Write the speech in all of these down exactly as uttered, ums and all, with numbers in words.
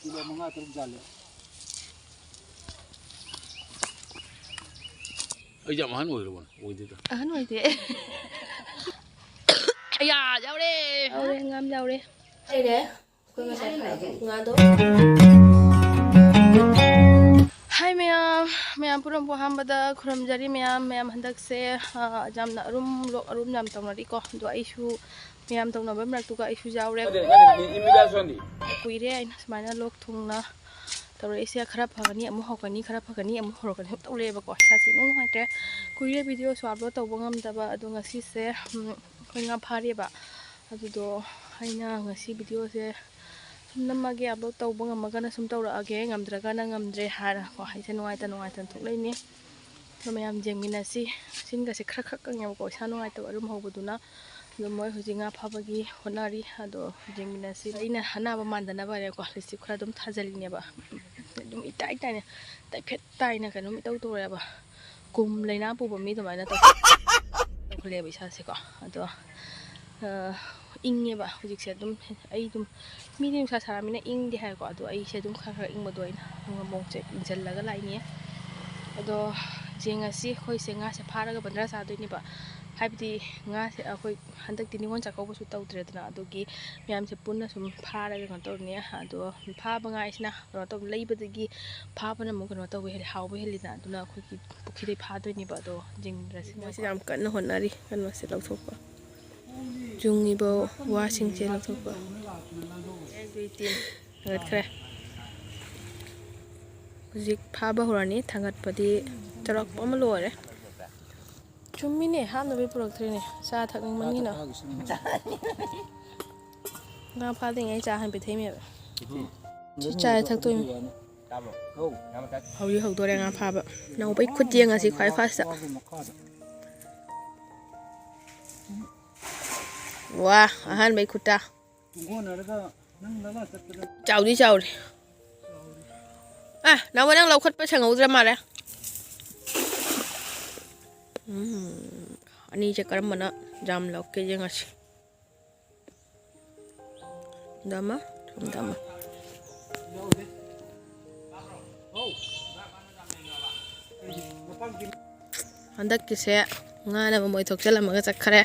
Kilo ꯃꯉꯥ ꯇꯔꯨꯛ ꯌꯥꯜꯂꯦ꯫ ꯑꯩꯁꯦ ꯌꯥꯝ ꯑꯍꯟ ꯑꯣꯏꯔꯕꯅꯦ? ꯑꯣꯏꯗꯦꯗ꯫ ꯑꯍꯟ ꯑꯣꯏꯗꯦ꯫ ꯑꯌꯥ, ꯌꯥꯎꯔꯦ꯫ ꯌꯥꯎꯔꯦ, ꯉꯥ ꯌꯥꯎꯔꯦ꯫ ꯂꯩꯔꯦ꯫ ꯑꯩꯈꯣꯏ ꯉꯁꯥꯏ ꯐꯥꯔꯛꯄ ꯉꯥꯗꯣ꯫ ꯍꯥꯏ ꯃꯌꯥꯝ, ꯃꯌꯥꯝ ꯄꯨꯝꯅꯃꯛꯄꯨ ꯑꯍꯥꯟꯕꯗ ꯈꯨꯔꯨꯝꯖꯔꯤ ꯃꯌꯥꯝ꯫ ꯃꯌꯥꯝ ꯍꯟꯗꯛꯁꯦ, ꯑ, ꯌꯥꯝꯅ ꯑꯔꯨꯝ, ꯂꯣꯛ ꯑꯔꯨꯝ ꯌꯥꯝ ꯇꯧꯅꯔꯤꯀꯣ꯫ ꯑꯗꯣ ꯑꯩꯁꯨ ꯃꯌꯥꯝ ꯇꯧꯅꯕ ꯃꯔꯛꯇꯨꯒ ꯑꯩꯁꯨ ꯌꯥꯎꯔꯦ꯫ ꯀꯨꯏꯔꯦ ꯑꯩꯅ ꯁꯨꯃꯥꯏꯅ ꯂꯣꯛ ꯊꯨꯡꯅ ꯇꯧꯔꯛꯏꯁꯦ꯫ ꯈꯔ ꯐꯒꯅꯤ ꯑꯃꯨꯛ ꯍꯧꯔꯛꯀꯅꯤ, ꯈꯔ ꯐꯒꯅꯤ ꯑꯃꯨꯛ ꯍꯧꯔꯛꯀꯅꯤ ꯁꯨꯝ ꯇꯧ ꯂꯩꯌꯦꯕꯀꯣ꯫ ꯏꯁꯥꯁꯦ ꯏꯅꯨꯡ ꯅꯨꯡꯉꯥꯏꯇ꯭ꯔꯦ꯫ ꯀꯨꯏꯔꯦ videoꯁꯨ upload ꯇꯧꯕ ꯉꯝꯗꯕ꯫ ꯑꯗꯣ ꯉꯁꯤꯁꯦ, ꯎꯝ, ꯑꯩꯈꯣꯏ ꯉꯥ ꯐꯥꯔꯤꯕ꯫ ꯑꯗꯨꯗꯣ ꯑꯩꯅ ꯉꯁꯤ videoꯁꯦ ꯁꯨꯝ ꯅꯝꯃꯒꯦ, upload ꯇꯧꯕ ꯉꯝꯃꯒꯅ ꯁꯨꯝ ꯇꯧꯔꯛꯑꯒꯦ, ꯉꯝꯗ꯭ꯔꯒꯅ ꯉꯝꯗ꯭ꯔꯦ ꯍꯥꯏꯔꯀꯣ꯫ ꯑꯩꯁꯦ ꯅꯨꯡꯉꯥꯏꯇ ꯅꯨꯡꯉꯥꯏꯇꯅ ꯊꯣꯛꯂꯛꯏꯅꯦ꯫ ꯑꯗꯣ ꯃꯌꯥꯝ ꯌꯦꯡꯃꯤꯟꯅꯁꯤ꯫ ꯆꯤꯟꯒꯁꯦ ꯈꯔ ꯈꯔ ꯀꯪꯉꯦꯕꯀꯣ, ꯏꯁꯥ ꯅꯨꯡꯉꯥꯏꯇꯕ ꯑꯔꯨꯝ ꯍꯧꯕꯗꯨꯅ꯫ ꯑꯗꯣ ꯃꯣꯏ ꯍꯧꯖꯤꯛ ꯉꯥ ꯐꯥꯕꯒꯤ ꯍꯣꯠꯅꯔꯤ꯫ ꯑꯗꯣ ꯌꯦꯡꯃꯤꯟꯅꯁꯤ꯫ ꯑꯩꯅ ꯑꯅꯥꯕ ꯃꯥꯟꯗꯅꯕꯅꯦꯀꯣ, lipstick ꯈꯔ ꯑꯗꯨꯝ ꯊꯥꯖꯤꯜꯂꯤꯅꯦꯕ꯫ ꯑꯗꯨꯝ ꯏꯇꯥꯏ ꯇꯥꯏꯅ, ꯇꯥꯏꯐꯦꯠ ꯇꯥꯏꯅ ꯀꯩꯅꯣꯝ ꯏꯇꯧ ꯇꯧꯔꯦꯕ꯫ ꯀꯨꯝ ꯂꯩꯅꯥ ꯄꯨꯕ ꯃꯤ ꯑꯗꯨꯃꯥꯏꯅ ꯇꯧ-, ꯇꯧꯈꯠꯂꯛꯑꯦꯕ ꯏꯁꯥꯁꯦꯀꯣ꯫ ꯑꯗꯣ, ꯑ, ꯏꯪꯉꯦꯕ ꯍꯧꯖꯤꯛꯁꯦ꯫ ꯑꯗꯨꯝ ꯑꯩ ꯑꯗꯨꯝ, ꯃꯤꯗꯤ ꯅꯨꯡꯁꯥ ꯁꯥꯔꯃꯤꯅ ꯏꯪꯗꯦ ꯍꯥꯏꯀꯣ꯫ ꯑꯗꯣ ꯑꯩꯁꯦ ꯑꯗꯨꯝ ꯈꯔ ꯈꯔ ꯏꯪꯕꯗꯣ ꯑꯩꯅ ꯉꯥꯃꯣꯛꯁꯦ ꯏꯟꯁꯤꯜꯂꯒ ꯂꯥꯛꯏꯅꯦ꯫ ꯑꯗꯣ ꯌꯦꯡꯉꯁꯤ, ꯑꯩꯈꯣꯏꯁꯦ ꯉꯥꯁꯦ ꯐꯥꯔꯒ ꯕꯟꯗ꯭ꯔꯥ ꯆꯥꯗꯣꯏꯅꯦꯕ꯫ ꯍꯥꯏꯕꯗꯤ ꯉꯥꯁꯦ ꯑꯩꯈꯣꯏ ꯍꯟꯗꯛꯇꯤ ꯅꯤꯉꯣꯜ ꯆꯥꯛꯀꯧꯕꯁꯨ ꯇꯧꯗ꯭ꯔꯦꯗꯅ, ꯑꯗꯨꯒꯤ ꯃꯌꯥꯝꯁꯦ ꯄꯨꯟꯅ ꯁꯨꯝ ꯐꯥꯔꯒ ꯀꯩꯅꯣ ꯇꯧꯔꯅꯤ꯫ ꯑꯗꯣ ꯐꯥꯕ ꯉꯥ ꯍꯥꯏꯁꯤꯅ ꯀꯩꯅꯣ ꯇꯧ, ꯂꯩꯕꯗꯒꯤ ꯐꯥꯕꯅ ꯑꯃꯨꯛ ꯀꯩꯅꯣ ꯇꯧꯕ ꯍꯦꯜꯂꯤ, ꯍꯥꯎꯕ ꯍꯦꯜꯂꯤꯗꯅ꯫ ꯑꯗꯨꯅ ꯑꯩꯈꯣꯏꯒꯤ ꯄꯨꯈ꯭ꯔꯤꯗꯩ ꯐꯥꯗꯣꯏꯅꯦꯕ꯫ ꯑꯗꯣ ꯌꯦꯡꯃꯤꯟꯅꯔꯁꯤ꯫ ꯃꯣꯏꯁꯦ ꯌꯥꯝ ꯀꯟꯅ ꯍꯣꯠꯅꯔꯤ ꯀꯩꯅꯣꯁꯦ ꯂꯧꯊꯣꯛꯄ꯫ ꯌꯨꯡꯉꯤꯕ ꯋꯥꯁꯤꯡꯁꯦ ꯂꯧꯊꯣꯛꯄ꯫ ꯑꯗꯨꯏꯗꯤ ꯊꯥꯡꯒꯠꯈ꯭ꯔꯦ꯫ ꯍꯧꯖꯤꯛ ꯐꯥꯕ ꯍꯧꯔꯅꯤ꯫ ꯊꯥꯡꯒꯠꯄꯗꯤ ꯆꯥꯎꯔꯥꯛꯄ ꯑꯃ ꯂꯣꯏꯔꯦ꯫ ꯆꯨꯝꯃꯤꯅꯦ, ꯍꯥꯞꯅꯕꯩ ꯄꯨꯔꯛꯇ꯭ꯔꯤꯅꯦ, ꯆꯥ ꯊꯛꯅꯤꯡꯕꯅꯤꯅ꯫ ꯉꯥ ꯐꯥꯗ꯭ꯔꯤꯉꯩ ꯆꯥ ꯍꯥꯟꯅ ꯄꯤꯊꯛꯏꯃꯦꯕ꯫ ꯁꯤ ꯆꯥ ꯊꯛꯇꯣꯏꯅꯦ꯫ ꯍꯧꯗꯤ ꯍꯧꯗꯣꯔꯦ ꯉꯥ ꯐꯥꯕ꯫ ꯅꯧꯕꯩ ꯈꯨꯠ ꯌꯦꯡꯉꯁꯤ ꯈ꯭ꯋꯥꯏ firstꯇ꯫ ꯋꯥ, ꯑꯍꯥꯟꯕꯩ ꯈꯨꯠꯇ꯫ ꯆꯥꯎꯗꯤ ꯆꯥꯎꯔꯦ꯫ ꯑ, ꯅꯥꯎꯕ, ꯅꯪ ꯂꯧꯈꯠꯄ ꯁꯪꯍꯧꯗ꯭ꯔ ꯃꯥꯜꯂꯦ꯫ ꯎꯝ, ꯑꯅꯤꯁꯦ ꯀꯔꯝꯕꯅ ꯌꯥꯝ ꯂꯧꯀꯦ ꯌꯦꯡꯉꯁꯤ꯫ ꯗꯃ, ꯗꯃ꯫ ꯍꯟꯗꯛꯀꯤꯁꯦ ꯉꯥꯅ ꯃꯃꯣꯏ ꯊꯣꯛꯆꯜꯂꯝꯃꯒ ꯆꯠꯈ꯭ꯔꯦ꯫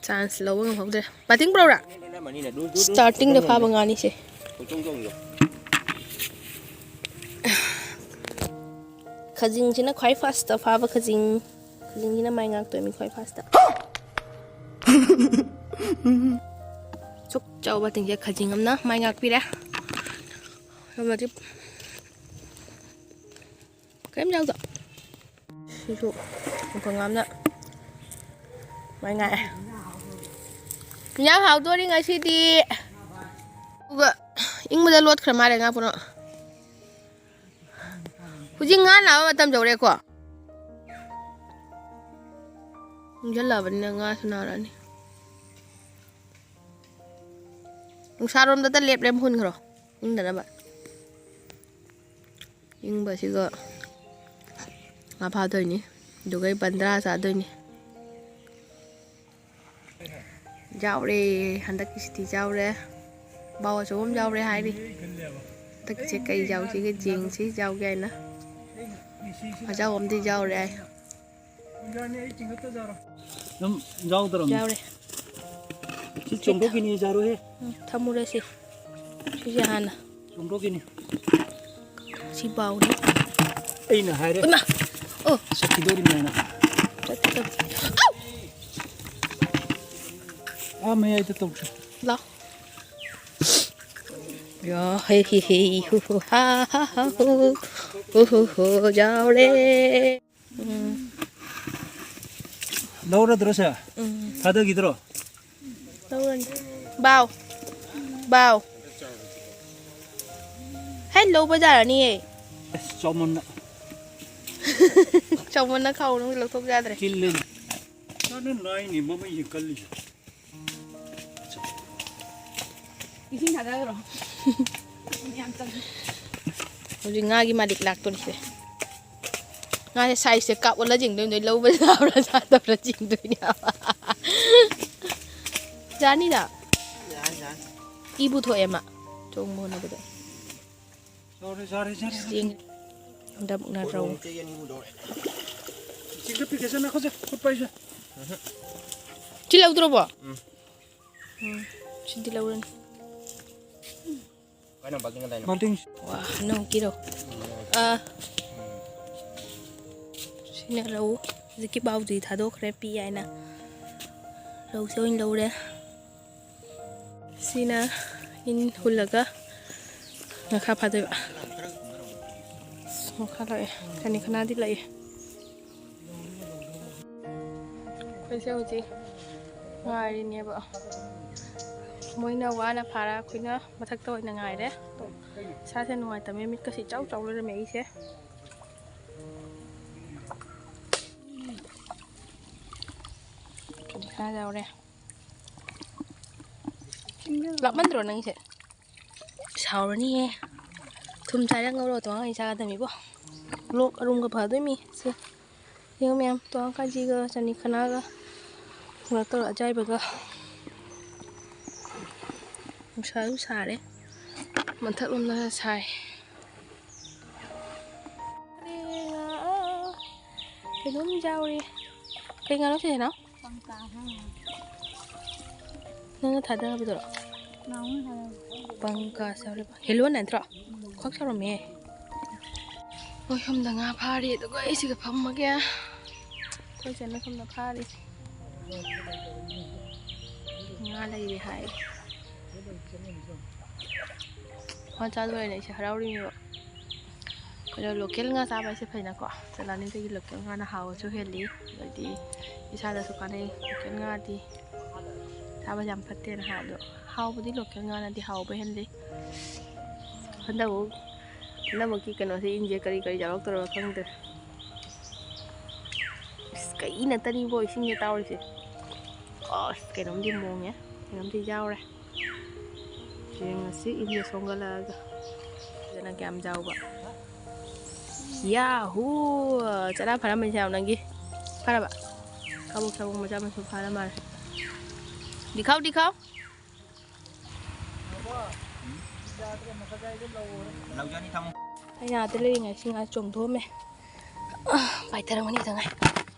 ꯆꯥꯟꯁ ꯂꯧꯕ ꯉꯝꯍꯧꯗ꯭ꯔꯦ꯫ ꯕꯥꯇꯤꯟ ꯄꯨꯔꯛꯎꯔꯥ? ꯁ꯭ꯇꯥꯔꯇꯤꯡꯗ ꯐꯥꯕ ꯉꯥꯅꯤꯁꯦ꯫ ꯈꯖꯤꯡꯁꯤꯅ ꯈ꯭ꯋꯥꯏ ꯐꯥꯔꯁꯇ ꯐꯥꯕ ꯈꯖꯤꯡ꯫ ꯈꯖꯤꯡꯁꯤꯅ ꯃꯥꯏ ꯉꯥꯛꯇꯣꯏꯅꯤ ꯈ꯭ꯋꯥꯏ ꯐꯥꯔꯁꯇ꯫ ꯁꯨꯛ ꯆꯥꯎꯕ ꯇꯤꯡꯁꯦ ꯈꯖꯤꯡ ꯑꯃꯅ ꯃꯥꯏ ꯉꯥꯛꯄꯤꯔꯦ꯫ ꯁꯣꯝꯗꯗꯤ ꯀꯔꯤꯝ ꯌꯥꯎꯗ꯫ ꯁꯤꯁꯨ ꯃꯐꯝ ꯑꯃꯅ ꯃꯥꯏ ꯉꯥꯛꯑꯦ꯫ ꯏꯟꯖꯥꯡ ꯍꯥꯎꯗꯣꯔꯤ ꯉꯁꯤꯗꯤ꯫ ꯑꯗꯨꯒ ꯏꯪꯕꯗ ꯂꯣꯠꯈ꯭ꯔ ꯃꯥꯜꯂꯦ ꯉꯥ ꯄꯨꯔꯥ꯫ ꯍꯧꯖꯤꯛ ꯉꯥ ꯂꯥꯕ ꯃꯇꯝ ꯌꯧꯔꯦꯀꯣ꯫ ꯏꯪꯁꯜꯂꯛꯑꯕꯅꯤꯅ ꯉꯥꯁꯨ ꯅꯥꯔꯛꯑꯅꯤ꯫ ꯅꯨꯡꯁꯥꯔꯣꯝꯗꯇ ꯂꯦꯞ ꯂꯦꯞ ꯍꯨꯟꯈ꯭ꯔꯣ, ꯏꯪꯗꯅꯕ꯫ ꯏꯪꯕꯁꯤꯒ ꯉꯥ ꯐꯥꯗꯣꯏꯅꯤ, ꯑꯗꯨꯒ ꯑꯩ ꯕꯟꯗ꯭ꯔꯥ ꯆꯥꯗꯣꯏꯅꯤ꯫ ꯌꯥꯎꯔꯦ, ꯍꯟꯗꯛꯀꯤꯁꯤꯗꯤ ꯌꯥꯎꯔꯦ꯫ ꯕꯥꯎ ꯑꯆꯧꯕ ꯑꯃ ꯌꯥꯎꯔꯦ ꯍꯥꯏꯔꯤ꯫ ꯍꯟꯗꯛꯀꯤꯁꯦ ꯀꯩ ꯌꯥꯎꯁꯤꯒꯦ, ꯌꯦꯡꯁꯤ ꯌꯥꯎꯒꯦ ꯍꯥꯏꯅ꯫ ꯑꯆꯧꯕ ꯑꯃꯗꯤ ꯌꯥꯎꯔꯦ ꯍꯥꯏ꯫ ꯑꯗꯨꯝ ꯌꯥꯎꯗ꯭ꯔꯕꯅꯤ꯫ ꯌꯥꯎꯔꯦ꯫ ꯁꯤ ꯆꯣꯡꯊꯣꯛꯈꯤꯅꯤ, ꯌꯥꯔꯣꯏꯍꯦ꯫ ꯎꯝ, ꯊꯝꯃꯨꯔꯁꯤ꯫ ꯁꯤꯁꯦ ꯍꯥꯟꯅ꯫ ꯆꯣꯡꯊꯣꯛꯈꯤꯅꯤ꯫ ꯁꯤ ꯕꯥꯎꯅꯤ꯫ ꯑꯩꯅ ꯍꯥꯏꯔꯦ꯫ ꯏꯃꯥ! ꯑꯣ꯫ ꯆꯠꯈꯤꯗꯣꯔꯤꯕꯅꯦꯅ꯫ ꯆꯠꯈꯤꯗꯣꯔꯤ꯫ ꯑꯧ! ꯑꯥ ꯃꯌꯥꯏꯗ ꯇꯧꯁꯤ꯫ ꯂꯥꯎ꯫ ꯌꯥ, ꯍꯦ, ꯍꯦ, ꯍꯦ, ꯍꯨ, ꯍꯨ, ꯍꯥ, ꯍꯥ, ꯍꯥ, ꯍꯨ, ꯍꯨ, ꯍꯨ, ꯍꯨ, ꯌꯥꯎꯔꯦ꯫ ꯎꯝ꯫ ꯂꯧꯔꯗ꯭ꯔꯣ ꯁꯦ? ꯎꯝ꯫ ꯊꯥꯗꯈꯤꯗ꯭ꯔꯣ? ꯂꯧꯔꯅꯤ꯫ ꯕꯥꯎ꯫ ꯕꯥꯎ꯫ ꯍꯦ, ꯂꯧꯕ ꯌꯥꯔꯅꯤꯌꯦ꯫ ꯑꯁ, ꯆꯥꯎꯃꯟꯅ꯫ ꯆꯥꯎꯃꯟꯅ ꯈꯥꯎ ꯃꯅꯨꯡꯗ ꯂꯧꯊꯣꯛ ꯌꯥꯗ꯭ꯔꯦ꯫ ꯆꯤꯜꯂꯦꯅꯦ꯫ ꯃꯥꯅ ꯅꯥꯏꯅꯦ ꯃꯃꯩꯁꯦ ꯀꯜꯂꯤꯁꯦ꯫ ꯏꯁꯤꯡ ꯊꯥꯗꯈ꯭ꯔꯣ꯫ ꯌꯥꯝ ꯆꯪꯉꯦ꯫ ꯍꯧꯖꯤꯛ ꯉꯥꯒꯤ ꯃꯥꯂꯤꯛ ꯂꯥꯛꯇꯣꯔꯤꯁꯦ꯫ ꯉꯥꯁꯦ ꯁꯥꯏꯖꯁꯦ ꯀꯥꯞ ꯑꯣꯜꯂ ꯌꯦꯡꯗꯣꯏꯅꯦ, ꯂꯧꯕ ꯌꯥꯕ꯭ꯔꯥ ꯌꯥꯗꯕ꯭ꯔꯥ ꯌꯦꯡꯗꯣꯏꯅꯦ꯫ ꯌꯥꯅꯤꯗ꯫ ꯌꯥꯅꯤ, ꯌꯥꯅꯤ꯫ ꯏꯕꯨ ꯊꯣꯛꯑꯦ ꯃꯥ꯫ ꯇꯣꯡꯕ ꯍꯣꯠꯅꯕꯗ꯫ ꯌꯥꯔꯦ, ꯌꯥꯔꯦ, ꯌꯥꯔꯦ꯫ ꯆꯦꯡ ꯍꯟꯗꯛꯅ ꯔꯧ꯫ ꯆꯤꯡꯗ ꯄꯤꯛꯀꯦꯁꯦ ꯅꯈꯣꯏꯁꯦ ꯈꯨꯠ ꯄꯥꯏꯁꯦ꯫ ꯁꯤ ꯂꯧꯗ꯭ꯔꯣꯕꯣ? ꯎꯝ, ꯁꯤꯗꯤ ꯂꯧꯔꯅꯤ꯫ ꯕꯥꯜꯇꯤꯡ꯫ ꯋꯥ, ꯅꯪ ꯀꯤꯔꯣ꯫ ꯑꯥ꯫ ꯁꯤꯅ ꯔꯧ꯫ ꯍꯧꯖꯤꯛꯀꯤ ꯄꯥꯎꯗꯨꯗꯤ ꯊꯥꯗꯣꯛꯈ꯭ꯔꯦ, ꯄꯤ ꯍꯥꯏꯅ꯫ ꯔꯧꯁꯦ ꯑꯣꯏꯅ ꯂꯧꯔꯦ꯫ ꯁꯤꯅ ꯏꯟ ꯍꯨꯜꯂꯒ ꯉꯥꯈꯥ ꯐꯥꯗꯣꯏꯕ꯫ ꯑꯁ, ꯉꯥꯈꯥ ꯂꯥꯛꯑꯦ꯫ ꯆꯅꯤ ꯈꯅꯥꯗꯤ ꯂꯥꯛꯑꯦ꯫ ꯑꯩꯈꯣꯏꯁꯦ ꯍꯧꯖꯤꯛ ꯉꯥꯏꯔꯤꯅꯦꯕ꯫ ꯃꯣꯏꯅ ꯋꯥꯅ ꯐꯥꯔ ꯑꯩꯈꯣꯏꯅ ꯃꯊꯛꯇ ꯑꯣꯏꯅ ꯉꯥꯏꯔꯦ꯫ ꯏꯁꯥꯁꯦ ꯅꯨꯡꯉꯥꯏꯇꯕꯅꯤꯅ ꯃꯤꯠꯀꯁꯦ ꯏꯆꯥꯎ ꯆꯥꯎ ꯂꯩꯔꯝꯃꯦ ꯑꯩꯁꯦ꯫ ꯆꯅꯤ ꯈꯅꯥ ꯌꯥꯎꯔꯦ꯫ ꯂꯥꯞꯃꯟꯗ꯭ꯔꯣ ꯅꯪꯁꯦ? ꯁꯥꯎꯔꯅꯤꯍꯦ꯫ ꯊꯨꯝ ꯆꯥꯏꯔ ꯉꯧꯔꯒ ꯇꯣꯉꯥꯟ ꯆꯥꯒꯗꯕꯅꯤꯕꯣ꯫ ꯂꯣꯛ ꯑꯔꯨꯝꯒ ꯐꯗꯣꯏꯃꯤ ꯁꯦ꯫ ꯌꯦꯡꯉꯨ ꯃꯌꯥꯝ, ꯇꯣꯉꯥꯟ ꯀꯥꯖꯤꯒ ꯆꯅꯤ ꯈꯅꯥꯒ ꯀꯩꯅꯣ ꯇꯧꯔ ꯑꯖꯥꯏꯕꯒ꯫ ꯅꯨꯡꯁꯥꯁꯨ ꯁꯥꯔꯦ꯫ ꯃꯊꯛꯂꯣꯝꯗ ꯁꯥꯏ꯫ ꯀꯩꯅꯣꯝ ꯌꯥꯎꯔꯤ꯫ ꯀꯩ ꯉꯥꯅꯣ ꯁꯤꯁꯤꯅ? ꯅꯪꯅ ꯊꯥꯗꯕꯗꯨꯔꯣ? ꯄꯪꯀꯥꯁ ꯌꯥꯎꯔꯤꯕ꯫ ꯍꯦꯂꯣ ꯅꯠꯇ꯭ꯔꯣ? ꯈ꯭ꯋꯥꯛ ꯆꯥꯎꯔꯝꯃꯦ꯫ ꯍꯣꯏ, ꯁꯣꯝꯗ ꯉꯥ ꯐꯥꯔꯤ, ꯑꯗꯨꯒ ꯑꯩ ꯁꯤꯒ ꯐꯝꯃꯒꯦ꯫ ꯑꯩꯈꯣꯏ ꯆꯦꯅ ꯁꯣꯝꯗ ꯐꯥꯔꯤ꯫ ꯉꯥ ꯂꯩꯔꯦ ꯍꯥꯏ꯫ ꯃꯆꯥꯗꯣ ꯑꯣꯏꯅ ꯑꯩꯁꯦ ꯍꯔꯥꯎꯔꯤꯅꯦꯕ꯫ ꯀꯩꯅꯣ, ꯂꯣꯀꯦꯜ ꯉꯥ ꯆꯥꯕ ꯍꯥꯏꯁꯦ ꯐꯩꯅꯀꯣ꯫ ꯆꯂꯥꯅꯤꯗꯒꯤ ꯂꯣꯀꯦꯜ ꯉꯥꯅ ꯍꯥꯎꯕꯁꯨ ꯍꯦꯜꯂꯤ, ꯑꯗꯩꯗꯤ ꯏꯁꯥꯗꯁꯨ ꯀꯥꯟꯅꯩ꯫ ꯂꯣꯀꯦꯜ ꯉꯥꯗꯤ ꯆꯥꯕ ꯌꯥꯝ ꯐꯠꯇꯦꯅ ꯍꯥꯏ, ꯑꯗꯣ ꯍꯥꯎꯕꯗꯤ ꯂꯣꯀꯦꯜ ꯉꯥꯅꯗꯤ ꯍꯥꯎꯕ ꯍꯦꯜꯂꯤ꯫ ꯍꯟꯗꯛꯃꯨꯛ, ꯍꯟꯗꯛꯃꯨꯛꯀꯤ ꯀꯩꯅꯣꯁꯦ, ꯏꯟꯁꯦ ꯀꯔꯤ ꯀꯔꯤ ꯌꯥꯎꯔꯛꯇꯧꯔꯕ ꯈꯪꯗ꯭ꯔꯦ꯫ ꯑꯁ, ꯀꯩ ꯅꯠꯇꯅꯤꯕꯣ ꯏꯁꯤꯡꯁꯦ ꯇꯥꯎꯔꯤꯁꯦ꯫ ꯑꯁ, ꯀꯩꯅꯣꯝꯗꯤ ꯃꯣꯡꯉꯦ, ꯀꯩꯅꯣꯝꯗꯤ ꯌꯥꯎꯔꯦ꯫ ꯌꯦꯡꯉꯁꯤ ꯏꯟꯁꯦ ꯁꯣꯝꯒꯠꯂꯛꯑꯒ꯫ ꯐꯖꯅ ꯀꯌꯥꯝ ꯆꯥꯎꯕ꯫ ꯌꯥꯍꯨ! ꯆꯔꯥ ꯐꯥꯔꯝꯃꯅꯤ ꯁꯦ ꯅꯪꯒꯤ꯫ ꯐꯥꯔꯕ? ꯀꯕꯣꯛ ꯁꯕꯣꯛ ꯃꯆꯥ ꯃꯁꯨ ꯐꯥꯔ ꯃꯥꯜꯂꯦ꯫ ꯗꯤꯈꯥꯎ, ꯗꯤꯈꯥꯎ꯫ ꯂꯧꯖꯅꯤ, ꯊꯝꯃꯨ꯫ ꯑꯩꯅ ꯑꯥꯗ ꯂꯩꯔꯤꯉꯩꯁꯤ ꯉꯥ ꯆꯣꯡꯊꯣꯛꯑꯝꯃꯦ꯫ ꯑ, ꯄꯥꯏꯊꯔꯝꯒꯅꯤ ꯈꯤꯇꯪ ꯉꯥꯏ꯫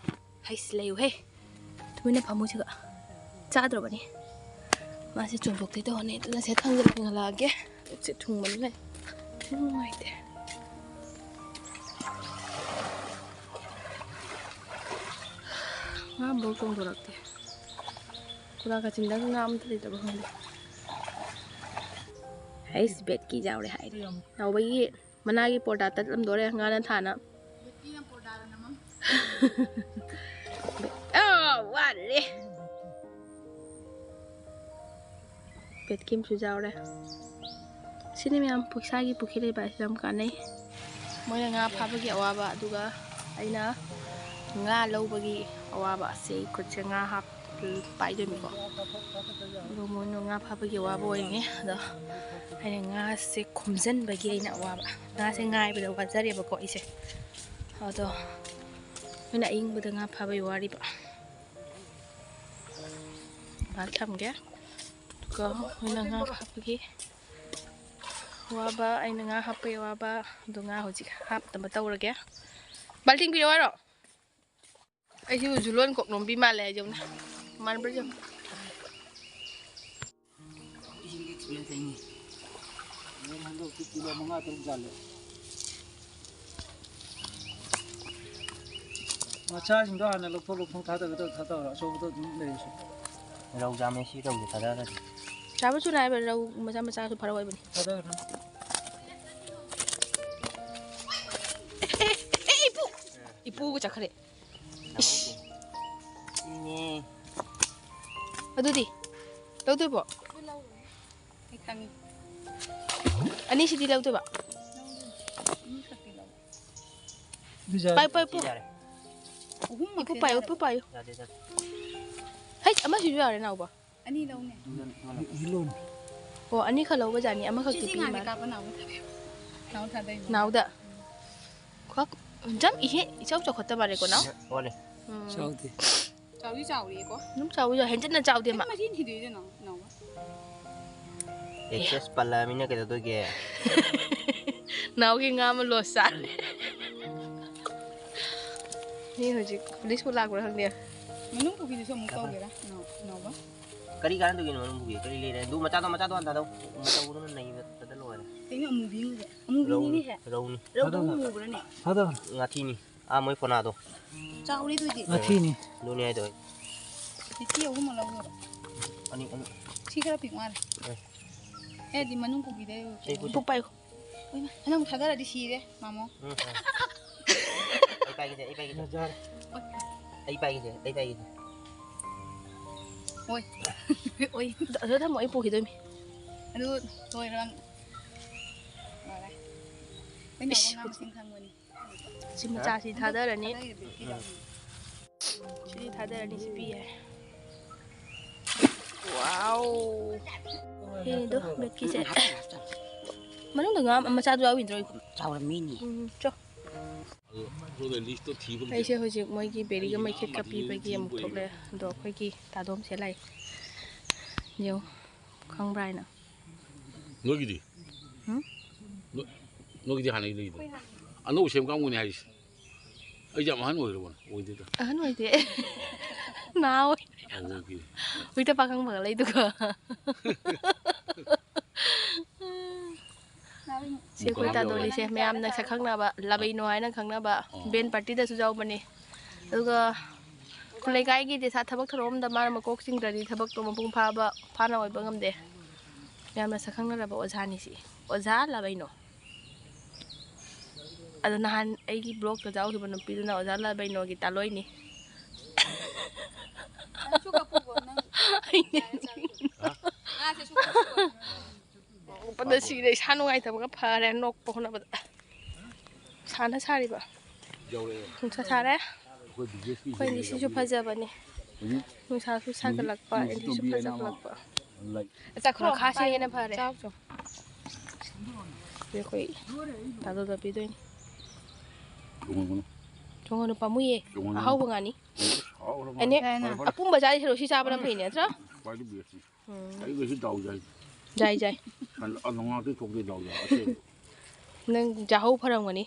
ꯍꯩꯁ, ꯂꯩꯌꯨꯍꯦ꯫ ꯇꯨꯃꯤꯟꯅ ꯐꯝꯃꯨꯁꯤꯒ꯫ ꯆꯥꯗ꯭ꯔꯕꯅꯤ꯫ ꯃꯥꯁꯦ ꯆꯣꯡꯊꯣꯛꯇꯦ ꯇꯧꯔꯅꯤ꯫ ꯑꯗꯨꯅ ꯁꯦ ꯊꯥꯡꯖꯤꯜꯂꯒ ꯂꯥꯛꯑꯒꯦ꯫ ꯄꯨꯛꯁꯦ ꯊꯨꯡꯕꯅ ꯂꯩ꯫ ꯅꯨꯡꯉꯥꯏꯇꯦ꯫ ꯉꯥ ꯑꯃꯐꯥꯎ ꯆꯣꯡꯊꯣꯔꯛꯇꯦ꯫ ꯈꯨꯗꯥ ꯀꯥꯆꯤꯟꯗ ꯉꯥ ꯑꯝꯇ ꯂꯩꯇꯕ ꯈꯪꯗꯦ꯫ ꯍꯩꯁ, ꯕꯦꯠꯀꯤ ꯌꯥꯎꯔꯦ ꯍꯥꯏꯔꯦ꯫ ꯌꯥꯎꯕꯒꯤ ꯃꯅꯥꯒꯤ ꯄꯣꯔꯗꯥ ꯇꯠꯂꯝꯗꯣꯔꯦ ꯉꯥꯅ ꯊꯥꯅ꯫ ꯑꯥ, ꯋꯥꯔꯦ꯫ ꯕꯦꯠꯀꯤ ꯑꯃꯁꯨ ꯌꯥꯎꯔꯦ꯫ ꯁꯤꯅꯤ ꯃꯌꯥꯝ, ꯏꯁꯥꯒꯤ ꯄꯨꯈ꯭ꯔꯤ ꯂꯩꯕ ꯍꯥꯏꯁꯦ ꯌꯥꯝ ꯀꯥꯟꯅꯩ꯫ ꯃꯣꯏꯅ ꯉꯥ ꯐꯥꯕꯒꯤ ꯑꯋꯥꯕ, ꯑꯗꯨꯒ ꯑꯩꯅ ꯉꯥ ꯂꯧꯕꯒꯤ ꯑꯋꯥꯕ꯫ ꯑꯁꯤ ꯑꯩ ꯈꯨꯠꯁꯦ ꯉꯥ ꯍꯥꯞ-, ꯄꯥꯏꯗꯣꯏꯅꯤꯀꯣ꯫ ꯑꯗꯣ ꯃꯣꯏꯅ ꯉꯥ ꯐꯥꯕꯒꯤ ꯑꯋꯥꯕ ꯑꯣꯏꯔꯤꯅꯦ꯫ ꯑꯗꯣ ꯑꯩꯅ ꯉꯥꯁꯦ ꯈꯣꯝꯖꯤꯟꯕꯒꯤ ꯑꯩꯅ ꯑꯋꯥꯕ꯫ ꯉꯥꯁꯦ ꯉꯥꯏꯕꯗ ꯋꯥꯖꯔꯦꯕꯀꯣ ꯑꯩꯁꯦ꯫ ꯑꯗꯣ ꯃꯣꯏꯅ ꯑꯏꯪꯕꯗ ꯉꯥ ꯐꯥꯕꯒꯤ ꯋꯥꯔꯤꯕ꯫ ꯉꯥꯏꯍꯥꯛ ꯊꯝꯒꯦ꯫ ꯑꯗꯨꯒ ꯃꯣꯏꯅ ꯉꯥ ꯍꯥꯞꯄꯒꯤ ꯋꯥꯕ, ꯑꯩꯅ ꯉꯥ ꯍꯥꯞꯄꯒꯤ ꯋꯥꯕ꯫ ꯑꯗꯣ ꯉꯥ ꯍꯧꯖꯤꯛ ꯍꯥꯞꯅꯕ ꯇꯧꯔꯒꯦ꯫ ꯕꯥꯜꯇꯤꯟ ꯄꯤꯔꯛꯑꯣ ꯍꯥꯏꯔꯣ? ꯑꯩꯁꯤꯕꯨ ꯖꯨꯂꯣꯟ ꯀꯣꯛꯂꯣꯝꯕꯤ ꯃꯥꯜꯂꯦ ꯍꯥꯏꯖꯧꯅꯦ꯫ ꯃꯥꯟꯕ꯭ꯔꯥ ꯌꯦꯡꯉꯨ꯫ ꯏꯁꯤꯡꯒꯤ ꯑꯦꯛꯁꯄꯤꯔꯤꯌꯦꯟꯁ ꯂꯩꯅꯤ꯫ ꯌꯦꯟ ꯍꯟꯗꯛꯇꯤ ꯀꯤꯂꯣ ꯃꯉꯥ ꯇꯔꯨꯛ ꯌꯥꯜꯂꯦ꯫ ꯃꯆꯥꯁꯤꯡꯗꯣ ꯍꯥꯟꯅ ꯂꯧꯊꯣꯛ ꯂꯧꯊꯣꯛ ꯊꯥꯗꯒꯗꯧ ꯊꯥꯗꯔꯣ, ꯑꯆꯧꯕꯗꯣ ꯑꯗꯨꯝ ꯂꯩꯔꯁꯨ꯫ ꯔꯧ ꯌꯥꯝꯃꯦ, ꯁꯤ ꯔꯧꯁꯦ ꯊꯥꯗꯔꯗꯤ꯫ ꯆꯥꯕꯁꯨ ꯅꯥꯏꯕ ꯔꯧ ꯃꯆꯥ ꯃꯆꯥꯁꯨ ꯐꯔꯛꯑꯣꯏꯕꯅꯤ꯫ ꯊꯥꯗꯈ꯭ꯔꯣ꯫ ꯑꯦ, ꯑꯦ, ꯑꯦ, ꯏꯄꯨ! ꯏꯄꯨꯒ ꯆꯠꯈ꯭ꯔꯦ꯫ ꯏꯁ꯫ ꯏꯅꯦ꯫ ꯑꯗꯨꯗꯤ ꯂꯧꯗꯣꯏꯕꯣ? ꯑꯩ ꯈꯪꯉꯤ꯫ ꯑꯅꯤꯁꯤꯗꯤ ꯂꯧꯗꯣꯏꯕ? ꯑꯅꯤꯈꯛꯇꯤ ꯂꯧ꯫ ꯑꯗꯨ ꯌꯥꯔꯦ꯫ ꯄꯥꯏ, ꯄꯥꯏ, ꯄꯨ꯫ ꯁꯤ ꯌꯥꯔꯦ꯫ ꯑꯍꯨꯝꯃꯛꯁꯦ ꯏꯄꯨ ꯄꯥꯏꯌꯨ, ꯌꯥꯔꯦ꯫ ꯏꯄꯨ ꯄꯥꯏꯌꯨ꯫ ꯌꯥꯗꯦ, ꯌꯥꯗꯦ꯫ ꯍꯩꯠ, ꯑꯃꯁꯤꯁꯨ ꯌꯥꯔꯦ, ꯅꯥꯎꯕ꯫ ꯑꯅꯤ ꯂꯧꯅꯦ꯫ ꯍꯤꯂꯣꯟ꯫ ꯑꯣ, ꯑꯅꯤꯈꯛ ꯂꯧꯕꯖꯥꯠꯅꯤ, ꯑꯃꯈꯛꯇꯤ ꯁꯤꯁꯤ ꯄꯤ ꯉꯥꯁꯦ ꯃꯥꯜꯂꯦ꯫ ꯀꯥꯞꯄ ꯅꯥꯎꯕ ꯊꯥꯗꯩ꯫ ꯅꯥꯎ ꯊꯥꯗꯩ꯫ ꯅꯥꯎꯗ꯫ ꯈꯛ-, ꯌꯥꯝ ꯏꯍꯦ, ꯏꯆꯥꯎ ꯆꯥꯎꯈꯠꯇ ꯃꯥꯜꯂꯦꯀꯣ, ꯅꯥꯎ? ꯑꯣꯜꯂꯦ꯫ ꯎꯝ꯫ ꯆꯥꯎꯗꯦ꯫ ꯆꯥꯎꯗꯤ ꯆꯥꯎꯔꯤꯌꯦꯀꯣ꯫ ꯑꯗꯨꯝ ꯆꯥꯎꯕ ꯌꯥꯎ-, ꯍꯦꯟꯖꯟꯅ ꯆꯥꯎꯗꯦ ꯃꯥ꯫ ꯑꯩ ꯃꯔꯤꯟ ꯊꯤꯗꯣꯏꯗ ꯅꯥꯎ-, ꯅꯥꯎꯕ꯫ ꯑꯦꯛꯁꯦꯁ ꯄꯜꯂꯛꯑꯃꯤꯅ ꯀꯩꯗꯧꯗꯣꯏꯒꯦ? ꯅꯥꯎꯒꯤ ꯉꯥ ꯑꯃ ꯂꯣꯁ ꯆꯥꯔꯦ꯫ ꯃꯤ ꯍꯧꯖꯤꯛ ꯄꯨꯂꯤꯁꯄꯨ ꯂꯥꯛꯄ꯭ꯔꯥ ꯈꯪꯗꯦ꯫ ꯃꯅꯨꯡ ꯄꯨꯈ꯭ꯔꯤꯗꯨꯁꯨ ꯑꯃꯨꯛ ꯇꯧꯒꯦꯔꯥ? ꯅꯥꯎ-, ꯅꯥꯎꯕ? ꯀꯔꯤ ꯀꯥꯟꯅꯗꯣꯏꯒꯤꯅꯣ ꯃꯅꯨꯡ ꯄꯨꯈ꯭ꯔꯤ? ꯀꯔꯤ ꯂꯩꯔꯦ? ꯑꯗꯨ ꯃꯆꯥꯗꯣ, ꯃꯆꯥꯗꯣ ꯍꯥꯟꯅ ꯊꯥꯗꯧ꯫ ꯃꯆꯧꯕꯗꯨꯅ ꯅꯩꯕꯗ ꯂꯣꯏꯔꯦ꯫ ꯀꯩꯅꯣ ꯑꯃꯨꯕꯤꯅꯤꯁꯦ? ꯑꯃꯨꯕꯤꯅꯤꯅꯦ꯫ ꯔꯧꯅꯤ꯫ ꯔꯧꯗꯣ ꯃꯨꯕ꯭ꯔꯅꯦ? ꯊꯥꯗꯧ꯫ ꯉꯥꯊꯤꯅꯤ꯫ ꯑꯥ, ꯃꯣꯏ ꯀꯣꯅꯥꯗꯣ꯫ ꯆꯥꯎꯔꯦ ꯑꯗꯨꯗꯤ꯫ ꯉꯥꯊꯤꯅꯤ꯫ ꯑꯗꯨꯅꯤ ꯍꯥꯏꯗꯣ꯫ ꯂꯤꯁꯤ ꯑꯍꯨꯝ ꯑꯃ ꯂꯧꯔꯣ꯫ ꯑꯅꯤ, ꯑꯅꯤ꯫ ꯁꯤ ꯈꯔ ꯄꯤꯛ ꯃꯥꯜꯂꯦ꯫ ꯑꯦ꯫ ꯑꯦ, ꯑꯗꯨꯗꯤ ꯃꯅꯨꯡ ꯄꯨꯈꯤꯗ ꯁꯤ ꯄꯨꯁꯤ꯫ ꯄꯨꯄꯥꯏ꯫ ꯍꯣꯏꯃ, ꯅꯪ ꯊꯥꯗꯔꯗꯤ ꯁꯤꯔꯦ, ꯃꯥꯃꯣ꯫ ꯎꯝ, ꯎꯝ꯫ ꯑꯩ ꯄꯥꯏꯒꯦꯁꯦ, ꯑꯩ ꯄꯥꯏꯒꯦꯁꯦ꯫ ꯌꯥꯔꯦ꯫ ꯑꯩ ꯄꯥꯏꯒꯦꯁꯦ, ꯑꯩ ꯄꯥꯏꯒꯦꯁꯦ꯫ ꯍꯣꯏ꯫ ꯍꯣꯏ꯫ ꯑꯗꯨ ꯊꯝꯃꯣ, ꯑꯩ ꯄꯨꯈꯤꯗꯣꯏꯅꯤ꯫ ꯑꯗꯨ ꯂꯣꯏꯔꯣ꯫ ꯂꯣꯏꯔꯦ꯫ ꯑꯩꯅ ꯏꯁ꯫ ꯉꯥ ꯃꯁꯤꯡ ꯈꯪꯕꯅꯤ꯫ ꯁꯤ ꯃꯆꯥꯁꯤ ꯊꯥꯗꯔꯅꯤ꯫ ꯁꯤꯗꯤ ꯊꯥꯗꯔꯅꯤ, ꯁꯤ ꯄꯤ ꯌꯥꯏ꯫ ꯋꯥꯎ! ꯁꯤꯅꯤꯗꯣ, ꯕꯦꯠꯀꯤꯁꯦ꯫ ꯃꯅꯨꯡꯗ ꯉꯥ ꯃꯆꯥꯗꯨ ꯌꯥꯎꯈꯤꯗ꯭ꯔꯣ? ꯆꯥꯎꯔꯝꯃꯤꯅꯤ꯫ ꯎꯝ, ꯆꯣ꯫ ꯑꯗꯣ ꯁꯣꯝꯗ ꯂꯤꯁꯇꯣ ꯊꯤꯕ ꯑꯃ ꯑꯩꯁꯦ ꯍꯧꯖꯤꯛ ꯃꯣꯏꯒꯤ ꯕꯦꯔꯤꯒ ꯃꯩꯈꯦꯠꯀ ꯄꯤꯕꯒꯤ ꯑꯃꯨꯛ ꯊꯣꯛꯂꯛꯑꯦ꯫ ꯑꯗꯣ ꯑꯩꯈꯣꯏꯒꯤ ꯇꯥꯗꯣꯝꯁꯦ ꯂꯥꯛꯑꯦ꯫ ꯌꯦꯡꯉꯨ, ꯈꯪꯕ꯭ꯔꯥ ꯍꯥꯏꯅ꯫ ꯅꯣꯏꯒꯤꯗꯤ? ꯍꯨꯝ? ꯅꯣ-, ꯅꯣꯏꯒꯤꯗꯤ ꯍꯥꯟꯅꯒꯤ ꯂꯩꯗꯣ? ꯑꯅꯧꯕ ꯁꯦꯝ ꯀꯥꯡꯕꯨꯅꯤ ꯍꯥꯏꯔꯤꯁꯦ꯫ ꯑꯩꯁꯦ ꯌꯥꯝ ꯑꯍꯟ ꯑꯣꯏꯈ꯭ꯔꯕꯅꯦ? ꯑꯣꯏꯗꯦꯗ꯫ ꯑꯍꯟ ꯑꯣꯏꯗꯦ꯫ ꯅꯍꯥ ꯑꯣꯏ꯫ ꯑꯍꯟ ꯑꯣꯏꯗꯦ꯫ ꯍꯧꯖꯤꯛꯇ ꯄꯥꯈꯪ ꯐꯒꯠꯂꯛꯏꯗꯨꯒ꯫ ꯁꯤ ꯑꯩꯈꯣꯏ ꯇꯥꯗꯣꯂꯤꯁꯦ ꯃꯌꯥꯝꯅ ꯁꯛ ꯈꯪꯅꯕ, ꯂꯥꯕꯩꯅꯣ ꯍꯥꯏꯅ ꯈꯪꯅꯕ, ꯑꯣ꯫ ꯕꯦꯟ ꯄꯥꯔꯇꯤꯗꯁꯨ ꯌꯥꯎꯕꯅꯤ꯫ ꯑꯗꯨꯒ ꯈꯨꯜ ꯂꯩꯀꯥꯏꯒꯤ ꯗꯦꯁꯥ ꯊꯕꯛ ꯊꯧꯔꯝ ꯑꯃꯗ ꯃꯥꯅ ꯃꯀꯣꯛ ꯆꯤꯡꯗ꯭ꯔꯗꯤ ꯊꯕꯛꯇꯣ ꯃꯄꯨꯡ ꯐꯥꯕ, ꯐꯥꯅ ꯑꯣꯏꯕ ꯉꯝꯗꯦ꯫ ꯌꯥꯝꯅ ꯁꯛꯈꯪꯅꯔꯕ ꯑꯣꯖꯥꯅꯤ ꯁꯤ꯫ ꯑꯣꯖꯥ ꯂꯥꯕꯩꯅꯣ꯫ ꯑꯗꯣ ꯅꯍꯥꯟ ꯑꯩꯒꯤ ꯕ꯭ꯂꯣꯛꯇ ꯌꯥꯎꯈꯤꯕ ꯅꯨꯄꯤꯗꯨꯅ ꯑꯣꯖꯥ ꯂꯥꯕꯩꯅꯣꯒꯤ ꯇꯥꯂꯣꯏꯅꯤ꯫ ꯅꯪꯁꯨ ꯀꯞꯄꯨꯀꯣ, ꯅꯪ ꯑꯩꯅꯦ꯫ ꯉꯥꯁꯦ ꯁꯨꯛ ꯀꯞꯄꯨꯀꯣ꯫ ꯅꯣꯛꯄꯗ ꯁꯤꯔꯦ, ꯏꯁꯥ ꯅꯨꯡꯉꯥꯏꯇꯕꯒ ꯐꯔꯦ, ꯅꯣꯛꯄ ꯍꯣꯠꯅꯕꯗ꯫ ꯁꯥꯅ ꯁꯥꯔꯤꯕ꯫ ꯌꯧꯔꯛꯑꯦ꯫ ꯅꯨꯡꯁꯥ ꯁꯥꯔꯦ꯫ ꯑꯩꯈꯣꯏ ꯕꯤ ꯖꯤ ꯑꯦꯁ ꯀꯤ ꯑꯩꯈꯣꯏ ꯁꯤꯗ ꯉꯁꯤꯁꯨ ꯌꯧꯔꯛꯑꯦ꯫ ꯐꯖꯕꯅꯤ꯫ ꯍꯧꯖꯤꯛ ꯅꯨꯡꯁꯥꯁꯨ ꯁꯥꯒꯠꯂꯛꯄ, ꯅꯨꯡꯁꯤꯠ ꯑꯦꯟꯗꯤꯁꯨ ꯇꯣꯝꯕꯤ ꯍꯥꯏꯅ ꯑꯃ ꯐꯖꯈꯠꯂꯛꯄ꯫ ꯂꯩ꯫ ꯆꯠꯈ꯭ꯔꯣ, ꯃꯈꯥꯁꯦ ꯍꯦꯟꯅ ꯐꯔꯦ꯫ ꯆꯥꯎ, ꯆꯥꯎ꯫ ꯑꯩꯈꯣꯏ ꯇꯥꯗꯣꯗ ꯄꯤꯗꯣꯏꯅꯤ꯫ ꯇꯣꯡꯉꯨꯅꯨ꯫ ꯇꯣꯡꯉꯨꯅꯨ, ꯄꯥꯝꯃꯨꯏꯌꯦ꯫ ꯇꯣꯡꯉꯨꯅꯨ꯫ ꯑꯍꯥꯎꯕ ꯉꯥꯅꯤ꯫ ꯍꯥꯎꯔꯕ ꯑꯦꯅꯦ, ꯉꯥꯅꯤ꯫ ꯐꯔꯦ, ꯐꯔꯦ꯫ ꯑꯄꯨꯝꯕ ꯆꯥꯔꯤ ꯁꯔꯨꯛ ꯁꯤ ꯆꯥꯕꯅ ꯐꯩꯅꯦ, ꯅꯠꯇ꯭ꯔꯥ? ꯈ꯭ꯋꯥꯏꯗꯒꯤ ꯕꯦꯁꯅꯤ꯫ ꯎꯝ꯫ ꯑꯩ ꯉꯁꯤ ꯗꯥꯎ ꯌꯥꯏ꯫ ꯌꯥꯏ, ꯌꯥꯏ꯫ ꯅꯣꯡꯉꯥꯜꯗꯩ ꯊꯣꯛꯇꯣꯏ ꯗꯥꯎ ꯌꯥ, ꯑꯁꯦꯡꯕ꯫ ꯅꯪ ꯌꯥꯍꯧ ꯐꯔꯝꯒꯅꯤ꯫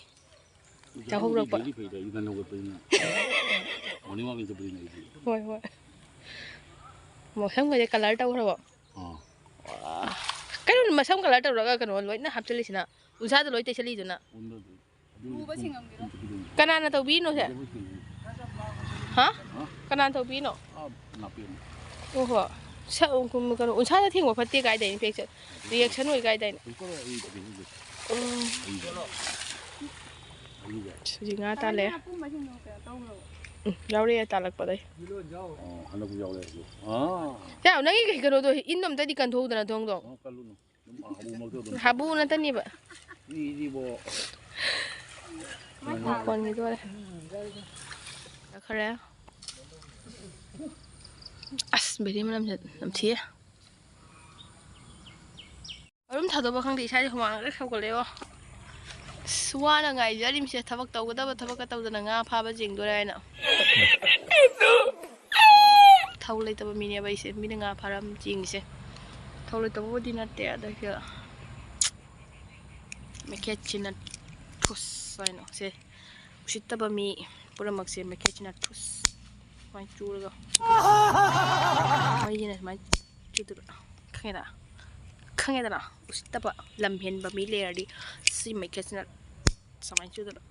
ꯌꯥꯍꯧꯔꯛꯄ꯫ Daily ꯐꯩꯗ, ꯑꯩ ꯉꯟꯅ ꯍꯧꯒꯠꯄꯅꯤꯅ꯫ Morning walking ꯆꯠꯄꯅꯤꯅ ꯑꯩꯗꯤ꯫ ꯍꯣꯏ, ꯍꯣꯏ꯫ ꯃꯁꯝꯒꯁꯦ colour ꯇꯧꯈ꯭ꯔꯕꯣ? ꯑꯥ꯫ ꯀꯩꯅꯣ ꯃꯁꯝ colour ꯇꯧꯔꯒ ꯀꯩꯅꯣ ꯂꯣꯏꯅ ꯍꯥꯞꯆꯤꯜꯂꯤꯁꯤꯅ? ꯎꯟꯁꯥꯗ ꯂꯣꯏ ꯇꯩꯁꯜꯂꯤꯗꯨꯅ? ꯎꯟꯗꯗꯤ꯫ ꯀꯅꯥꯅ ꯇꯧꯕꯤꯅꯣ ꯁꯦ? ꯍꯥ? ꯀꯅꯥꯅ ꯇꯧꯕꯤꯅꯣ? ꯑꯣ ꯍꯣ꯫ ꯁ-, ꯎꯝ, ꯀꯩꯅꯣ, ꯎꯟꯁꯥꯗ ꯊꯦꯡꯕ ꯐꯠꯇꯦ ꯀꯥꯏꯗ infection, reaction ꯑꯣꯏ ꯀꯥꯏꯗꯥꯏꯅꯦ? ꯎꯝ꯫ ꯍꯧꯖꯤꯛ ꯉꯥ ꯇꯥꯜꯂꯦ꯫ ꯎꯝ, ꯌꯥꯎꯔꯛꯑꯦ ꯇꯥꯜꯂꯛꯄꯗꯩ꯫ ꯑꯣ, ꯍꯟꯗꯛꯁꯨ ꯌꯥꯎꯔꯛꯑꯦ ꯍꯧꯖꯤꯛ꯫ ꯑꯥ꯫ ꯌꯥꯎ, ꯅꯪꯒꯤ ꯀꯩꯅꯣꯗꯣ, ꯏꯟꯗꯣ ꯑꯝꯇꯗꯤ ꯀꯟꯊꯣꯛꯎꯗꯅ ꯊꯣꯡꯗꯣ꯫ ꯑꯣ, ꯀꯜꯂꯨꯅꯨ꯫ ꯑꯗꯨꯝ ꯍꯥꯕꯨꯃꯛꯇ ꯑꯗꯨꯝ ꯍꯥꯕꯨ ꯅꯠꯇꯅꯦꯕ꯫ ꯃꯤꯗꯤꯕꯣ꯫ ꯃꯈꯣꯟꯒꯤꯗꯣꯔꯦ꯫ ꯈꯔꯦ꯫ ꯑꯁ, ꯕꯦꯔꯤ ꯃꯅꯝꯁꯦ ꯅꯝꯊꯤꯌꯦ꯫ ꯑꯗꯨꯝ ꯊꯥꯗꯣꯛꯄ ꯈꯪꯗꯦ, ꯏꯁꯥꯁꯦ ꯍꯨꯃꯥꯡ ꯂꯣꯏ ꯁꯧꯒꯠꯂꯦꯕꯣ꯫ ꯑꯁ, ꯋꯥꯅ ꯉꯥꯏꯖꯔꯤꯕꯁꯦ, ꯊꯕꯛ ꯇꯧꯒꯗꯕ ꯊꯕꯛꯀ ꯇꯧꯗꯅ ꯉꯥ ꯐꯥꯕ ꯆꯦꯡꯗꯣꯔꯦ ꯍꯥꯏꯅ꯫ ꯊꯧ ꯂꯩꯇꯕ ꯃꯤꯅꯦꯕ ꯑꯩꯁꯦ, ꯃꯤꯅ ꯉꯥ ꯐꯥꯔꯝ ꯆꯦꯡꯉꯤꯁꯦ꯫ ꯊꯧ ꯂꯩꯇꯕꯕꯨꯗꯤ ꯅꯠꯇꯦ, ꯑꯗꯨꯒ ꯃꯩꯈꯦꯠꯁꯤꯅ ꯊꯨꯁ ꯍꯥꯏꯅ ꯁꯦ, ꯎꯁꯤꯠꯇꯕ ꯃꯤ ꯄꯨꯝꯅꯃꯛꯁꯦ ꯃꯩꯈꯦꯠꯁꯤꯅ ꯊꯨꯁ ꯁꯨꯃꯥꯏꯅ ꯆꯨꯔꯒ ꯃꯩꯁꯤꯅ ꯁꯨꯃꯥꯏꯅ ꯆꯨꯗꯣꯏꯕ꯫ ꯈꯪꯉꯦꯗ? ꯈꯪꯉꯦꯗꯅ? ꯎꯁꯤꯠꯇꯕ, ꯂꯝ ꯍꯦꯟꯕ ꯃꯤ ꯂꯩꯔꯗꯤ ꯁꯤ ꯃꯩꯈꯦꯠꯁꯤꯅ ꯁꯨꯃꯥꯏꯅ ꯆꯨꯗꯣꯏꯕ꯫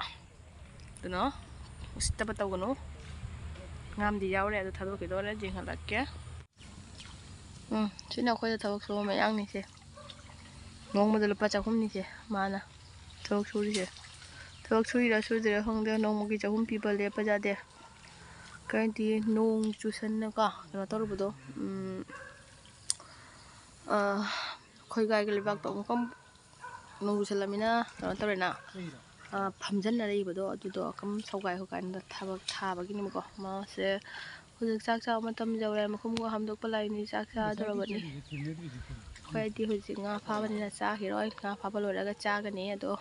ꯑꯗꯨꯅ ꯎꯁꯤꯠꯇꯕ ꯇꯧꯒꯅꯨ꯫ ꯉꯥꯝꯗꯤ ꯌꯥꯎꯔꯦ, ꯑꯗꯨ ꯊꯥꯗꯣꯛꯈꯤꯗꯣꯔꯦ, ꯌꯦꯡꯍꯜꯂꯛꯀꯦ꯫ ꯎꯝ, ꯁꯤꯅ ꯑꯩꯈꯣꯏꯗ ꯊꯕꯛ ꯁꯨꯕ ꯃꯌꯥꯡꯅꯤꯁꯦ꯫ ꯅꯣꯡꯃꯗ ꯂꯨꯄꯥ ꯆꯍꯨꯝꯅꯤꯁꯦ ꯃꯥꯅ ꯊꯕꯛ ꯁꯨꯔꯤꯁꯦ꯫ ꯊꯕꯛ ꯁꯨꯔꯤꯔꯥ ꯁꯨꯗ꯭ꯔꯤꯔꯥ ꯈꯪꯗꯦ, ꯅꯣꯡꯃꯒꯤ ꯆꯍꯨꯝ ꯄꯤꯕ ꯂꯦꯞꯄ ꯌꯥꯗꯦ꯫ ꯀꯔꯤꯗꯤ ꯅꯣꯡ ꯆꯨꯁꯟꯅꯀꯣ ꯀꯩꯅꯣ ꯇꯧꯔꯨꯕꯗꯣ, ꯎꯝ, ꯑ, ꯈꯣꯏꯒꯥꯏꯒ ꯂꯩꯕꯥꯛꯇꯣ ꯑꯃꯨꯛꯀ ꯅꯣꯡ ꯆꯨꯁꯜꯂꯝꯃꯤꯅ ꯀꯩꯅꯣ ꯇꯧꯔꯦꯅ, ꯑ, ꯐꯝꯖꯟꯅ ꯂꯩꯕꯗꯣ ꯑꯗꯨꯗꯣ ꯑꯗꯨꯝ ꯁꯧꯒꯥꯏ ꯈꯣꯠꯀꯥꯏꯅ ꯊꯕꯛ ꯊꯥꯕꯒꯤꯅꯦꯕꯀꯣ꯫ ꯃꯥꯁꯦ ꯍꯧꯖꯤꯛ ꯆꯥꯛ ꯆꯥꯕ ꯃꯇꯝ ꯌꯧꯔꯦ꯫ ꯃꯈꯨꯝꯒ ꯍꯥꯝꯗꯣꯛꯄ ꯂꯥꯛꯏꯅꯤ, ꯆꯥꯛ ꯆꯥꯗꯣꯔꯕꯅꯤ꯫ ꯑꯩꯈꯣꯏꯗꯤ ꯍꯧꯖꯤꯛ ꯉꯥ ꯐꯥꯕꯅꯤꯅ ꯆꯥꯈꯤꯔꯣꯏ꯫ ꯉꯥ ꯐꯥꯕ ꯂꯣꯏꯔꯒ ꯆꯥꯒꯅꯤ꯫ ꯑꯗꯣ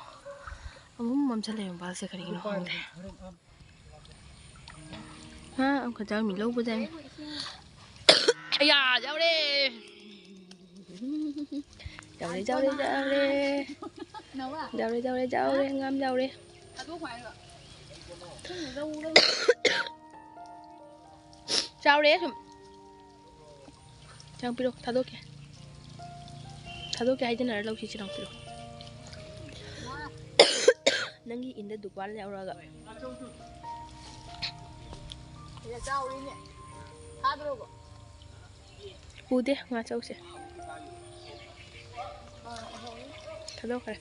ꯑꯃꯨꯛ ꯃꯝꯁꯤꯜꯂꯛꯑꯦ ꯃꯄꯥꯁꯦ ꯀꯔꯤꯒꯤꯅꯣ ꯈꯪꯗꯦ꯫ ꯍꯥ, ꯑꯃꯨꯛꯀ ꯆꯥꯃꯤ ꯂꯧꯕꯗ꯫ ꯑꯌꯥ, ꯌꯥꯎꯔꯦ꯫ ꯌꯥꯎꯔꯦ, ꯌꯥꯎꯔꯦ, ꯌꯥꯎꯔꯦ꯫ ꯅꯋꯥ꯫ ꯌꯥꯎꯔꯦ, ꯌꯥꯎꯔꯦ, ꯌꯥꯎꯔꯦ꯫ ꯉꯥ ꯌꯥꯎꯔꯦ꯫ ꯊꯥꯗꯣꯛꯈꯣ ꯍꯥꯏꯔꯣ? ꯊꯤꯡꯅ ꯂꯧ, ꯂꯧ꯫ ꯆꯥꯎꯔꯦ ꯁꯨꯝ꯫ ꯆꯪ ꯄꯤꯔꯣ, ꯊꯥꯗꯣꯛꯀꯦ꯫ ꯊꯥꯗꯣꯛꯀꯦ ꯍꯥꯏꯗꯅꯔ ꯂꯧꯁꯤ ꯆꯤꯔꯪ ꯄꯤꯔꯣ꯫ ꯅꯪꯒꯤ ꯏꯟꯗ ꯗꯨꯀꯥꯟ ꯌꯥꯎꯔꯛꯑꯒ꯫ ꯆꯥꯎꯔꯤꯅꯦ꯫ ꯊꯥꯗ꯭ꯔꯣꯕꯣ? ꯎꯗꯦ, ꯉꯥ ꯆꯧꯁꯦ꯫ ꯊꯥꯗꯣꯛꯈ꯭ꯔꯦ꯫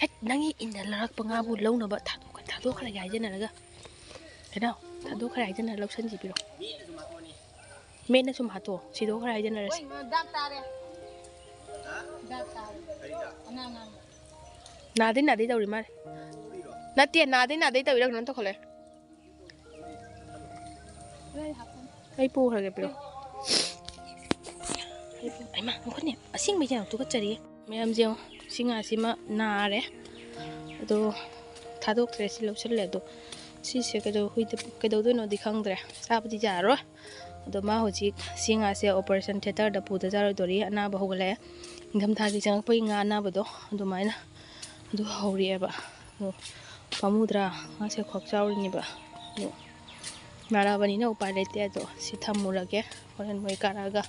ꯍꯦꯠ, ꯅꯪꯒꯤ ꯏꯟꯗ ꯂꯧꯔꯛꯄ ꯉꯥꯕꯨ ꯂꯧꯅꯕ ꯊꯥꯗꯣꯛꯈ꯭ꯔꯦ, ꯊꯥꯗꯣꯛꯈ꯭ꯔꯒꯦ ꯍꯥꯏꯖꯟꯅꯔꯒ꯫ ꯀꯩꯅꯣ? ꯊꯥꯗꯣꯛꯈ꯭ꯔꯦ ꯍꯥꯏꯖꯟꯅꯔ ꯂꯧꯁꯟꯁꯤ ꯄꯤꯔꯣ꯫ ꯃꯦꯠꯅ ꯁꯨꯝ ꯍꯥꯠꯇꯣꯛꯑꯣ꯫ ꯁꯤꯗꯣꯛꯈ꯭ꯔꯦ ꯍꯥꯏꯖꯟꯅꯔꯁꯤ꯫ ꯍꯣꯏ, ꯗꯥꯛ ꯇꯥꯔꯦ꯫ ꯗꯥꯛ ꯇꯥꯔꯦ꯫ ꯑꯉꯥꯡ ꯑꯉꯥꯡ꯫ ꯅꯥꯗꯩ ꯅꯥꯗꯩ ꯇꯧꯔꯤ ꯃꯥꯜꯂꯦ꯫ ꯅꯠꯇꯦ, ꯅꯥꯗꯩ ꯅꯥꯗꯩ ꯇꯧꯔꯤꯔ ꯀꯩꯅꯣꯝ ꯇꯧꯈꯠꯂꯛꯑꯦ꯫ ꯑꯩ ꯄꯨꯈ꯭ꯔꯒꯦ, ꯄꯤꯔꯛꯑꯣ꯫ ꯑꯩꯃ, ꯃꯈꯨꯠꯅꯦ꯫ ꯑꯁꯦꯡꯕꯩ ꯌꯥꯝ ꯇꯨꯀꯠꯆꯔꯤꯌꯦ꯫ ꯃꯌꯥꯝꯁꯦ ꯌꯦꯡꯉꯣ, ꯁꯤ ꯉꯥꯁꯤꯃ ꯅꯥꯔꯦ꯫ ꯑꯗꯣ ꯊꯥꯗꯣꯛꯇ꯭ꯔꯦ, ꯁꯤ ꯂꯧꯁꯤꯜꯂꯦ꯫ ꯑꯗꯣ ꯁꯤꯁꯦ ꯀꯩꯗꯧ-, ꯍꯨꯏꯗ ꯀꯩꯗꯧꯗꯣꯏꯅꯣꯗꯤ ꯈꯪꯗ꯭ꯔꯦ꯫ ꯆꯥꯕꯗꯤ ꯌꯥꯔꯔꯣꯏ꯫ ꯑꯗꯣ ꯃꯥ ꯍꯧꯖꯤꯛ ꯁꯤ ꯉꯥꯁꯦ operation theatreꯗ ꯄꯨꯗ ꯌꯥꯔꯣꯏꯗꯧꯔꯤ꯫ ꯑꯅꯥꯕ ꯍꯧꯒꯠꯂꯛꯑꯦ꯫ ꯅꯤꯡꯊꯝꯊꯥꯒꯤ ꯆꯪꯉꯛꯄꯒꯤ ꯉꯥ ꯑꯅꯥꯕꯗꯣ ꯑꯗꯨꯃꯥꯏꯅ ꯑꯗꯨ ꯍꯧꯔꯛꯑꯦꯕ꯫ ꯑꯗꯣ ꯄꯥꯝꯃꯨꯗ꯭ꯔꯥ? ꯉꯥꯁꯦ ꯈ꯭ꯋꯥꯛ ꯆꯥꯎꯔꯤꯅꯦꯕ꯫ ꯑꯗꯣ ꯅꯥꯔꯛꯑꯕꯅꯤꯅ ꯎꯄꯥꯏ ꯂꯩꯇꯦ꯫ ꯑꯗꯣ ꯁꯤ ꯊꯝꯃꯨꯔꯒꯦ꯫ ꯍꯣꯔꯦꯟ ꯃꯣꯏ ꯀꯥꯔꯛꯑꯒ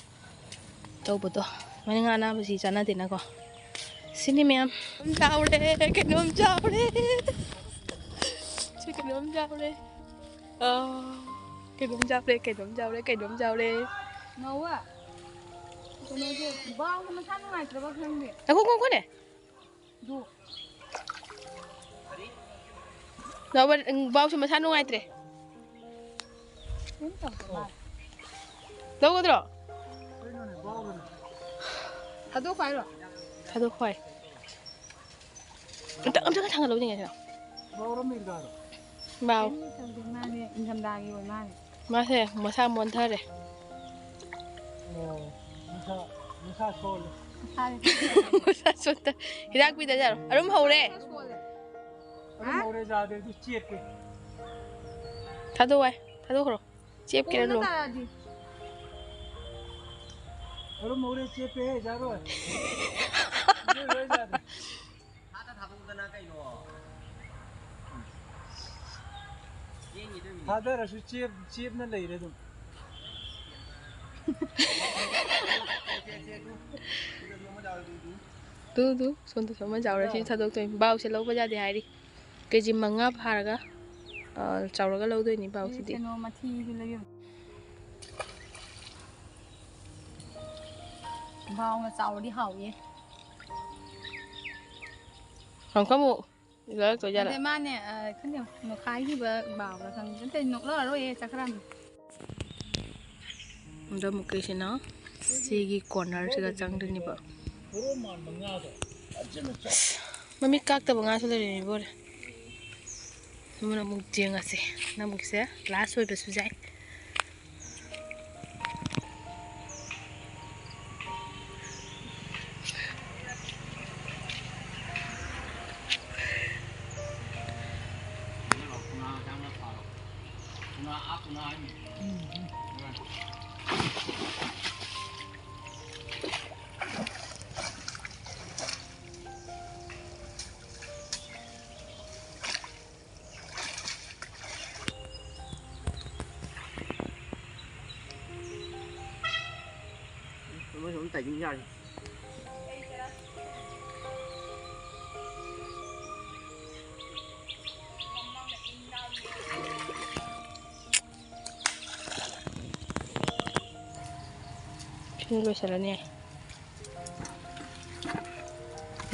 ꯇꯧꯕꯗꯣ꯫ ꯁꯨꯃꯥꯏꯅ ꯉꯥ ꯑꯅꯥꯕꯁꯤ ꯆꯥꯟꯅꯗꯦꯅꯀꯣ꯫ ꯁꯤꯅꯤ ꯃꯌꯥꯝ꯫ ꯀꯩꯅꯣꯝ ꯆꯥꯎꯔꯦ, ꯀꯩꯅꯣꯝ ꯆꯥꯎꯔꯦ꯫ ꯁꯤ ꯀꯩꯅꯣꯝ ꯆꯥꯎꯔꯦ꯫ ꯑꯥ, ꯀꯩꯅꯣꯝ ꯆꯥꯎꯔꯦ, ꯀꯩꯅꯣꯝ ꯆꯥꯎꯔꯦ, ꯀꯩꯅꯣꯝ ꯆꯥꯎꯔꯦ꯫ ꯅꯥꯎꯕ, ꯀꯩꯅꯣꯁꯦ, ꯕꯥꯎꯁꯦ ꯃꯁꯥ ꯅꯨꯡꯉꯥꯏꯇ꯭ꯔꯕ ꯈꯪꯗꯦ꯫ ꯉꯥꯏꯈꯣ, ꯉꯥꯏꯈꯣꯅꯦ꯫ ꯑꯗꯨ꯫ ꯅꯥꯎꯕ, ꯎꯝ, ꯕꯥꯎꯁꯦ ꯃꯁꯥ ꯅꯨꯡꯉꯥꯏꯇ꯭ꯔꯦ꯫ ꯀꯩꯝ ꯇꯧꯗ ꯃꯥꯜꯂꯦ꯫ ꯂꯧꯒꯗ꯭ꯔꯣ? ꯊꯥꯗꯣꯛꯈꯣ ꯍꯥꯏꯔꯣ? ꯊꯥꯗꯣꯛꯈꯣ ꯍꯥꯏ꯫ ꯑꯝꯇ, ꯑꯝꯇ ꯊꯥꯡꯒꯠꯂꯧꯗꯤꯉꯩꯗ꯫ ꯕꯥꯎ꯫ ꯀꯩꯝ ꯇꯧꯗꯦ ꯃꯥꯅꯦ, ꯏꯪꯊꯝꯊꯥꯒꯤ ꯑꯣꯏ ꯃꯥꯅꯦ꯫ ꯃꯥꯁꯦ ꯃꯁꯥ ꯃꯣꯟꯊꯔꯦ꯫ ꯑꯣ, ꯃꯁꯥ, ꯃꯁꯥ ꯁꯣꯜꯂꯦ꯫ ꯃꯁꯥ ꯁꯣꯟꯊ-, ꯍꯤꯗꯥꯛ ꯄꯤꯗꯖꯥꯠꯂꯣ? ꯑꯔꯨꯝ ꯍꯧꯔꯦ꯫ ꯁꯣꯜꯂꯦ꯫ ꯑꯔꯨꯝ ꯍꯧꯔꯦ, ꯌꯥꯗ꯭ꯔꯦ, ꯑꯗꯨ ꯆꯦꯞꯄꯦ꯫ ꯊꯥꯗꯣꯛ ꯍꯥꯏ, ꯊꯥꯗꯣꯛꯈ꯭ꯔꯣ꯫ ꯆꯦꯞꯀꯦꯔꯥ ꯄꯣꯝꯅ ꯂꯣꯡ-, ꯇꯥꯔꯛꯑꯗꯤ꯫ ꯃꯔꯨꯝ ꯍꯧꯔꯦ, ꯆꯦꯞꯄꯦ, ꯌꯥꯔꯣꯏ꯫ ꯂꯣꯏ, ꯂꯣꯏ ꯌꯥꯔꯦ꯫ ꯊꯥꯗ ꯊꯥꯗꯣꯛꯎꯗꯅ ꯀꯩꯅꯣ꯫ ꯆꯦꯟꯈꯤꯗꯣꯏꯅꯤ꯫ ꯊꯥꯗꯔꯁꯨ ꯆꯦꯞ-, ꯆꯦꯞꯅ ꯂꯩꯔꯦ ꯑꯗꯨꯝ꯫ ꯇꯨ, ꯇꯨ, ꯁꯣꯝꯗꯁꯨ ꯑꯃ ꯆꯥꯎꯔꯦ, ꯁꯤ ꯊꯥꯗꯣꯛꯇꯣꯏꯅꯤ꯫ ꯕꯥꯎꯁꯦ ꯂꯧꯕ ꯌꯥꯗꯦ ꯍꯥꯏꯔꯤ꯫ ꯀꯦ ꯖꯤ ꯃꯉꯥ ꯐꯥꯔꯒ, ꯑ, ꯆꯥꯎꯔꯒ ꯂꯧꯗꯣꯏꯅꯤ ꯕꯥꯎꯁꯤꯗꯤ꯫ ꯀꯩꯅꯣ ꯃꯊꯤꯁꯨ ꯂꯩꯕꯤꯌꯨ꯫ ꯕꯥꯎꯅ ꯆꯥꯎꯔꯗꯤ ꯍꯥꯎꯏ꯫ ꯍꯪꯀꯃꯨ ꯂꯣꯏꯔꯛꯇꯣꯏꯖꯥꯠꯂꯣ? ꯅꯠꯇꯦ, ꯃꯥꯅꯦ, ꯑ, ꯈꯪꯗꯦ, ꯅꯣꯈꯥꯏꯈꯤꯕ ꯕꯥꯎꯔ ꯈꯪꯗꯦ꯫ ꯅꯠꯇꯦ, ꯅꯣꯛꯂꯛꯑꯔꯣꯏꯌꯦ, ꯆꯠꯈ꯭ꯔꯕꯅꯤ꯫ ꯑꯗꯣ ꯃꯨꯀꯦꯁꯤꯅ ꯁꯤꯒꯤ ꯀꯣꯔꯅꯔꯁꯤꯗ ꯆꯪꯗꯣꯏꯅꯦꯕ꯫ ꯃꯃꯤꯠ ꯀꯥꯛꯇꯕ ꯉꯥꯁꯨ ꯂꯩꯔꯦꯅꯦ ꯏꯕꯣꯔꯦ꯫ ꯑꯃꯅ ꯑꯃꯨꯛ ꯌꯦꯡꯉꯁꯦ꯫ ꯅꯪꯕꯨꯒꯤꯁꯦ ꯂꯥꯁ ꯑꯣꯏꯕꯁꯨ ꯌꯥꯏ꯫ ꯃꯣꯏꯁꯨ ꯑꯗꯨꯝ ꯇꯥꯏꯃꯤꯡ ꯌꯥꯔꯤ꯫ ꯁꯤꯅ ꯂꯣꯏꯁꯤꯜꯂꯅꯤ꯫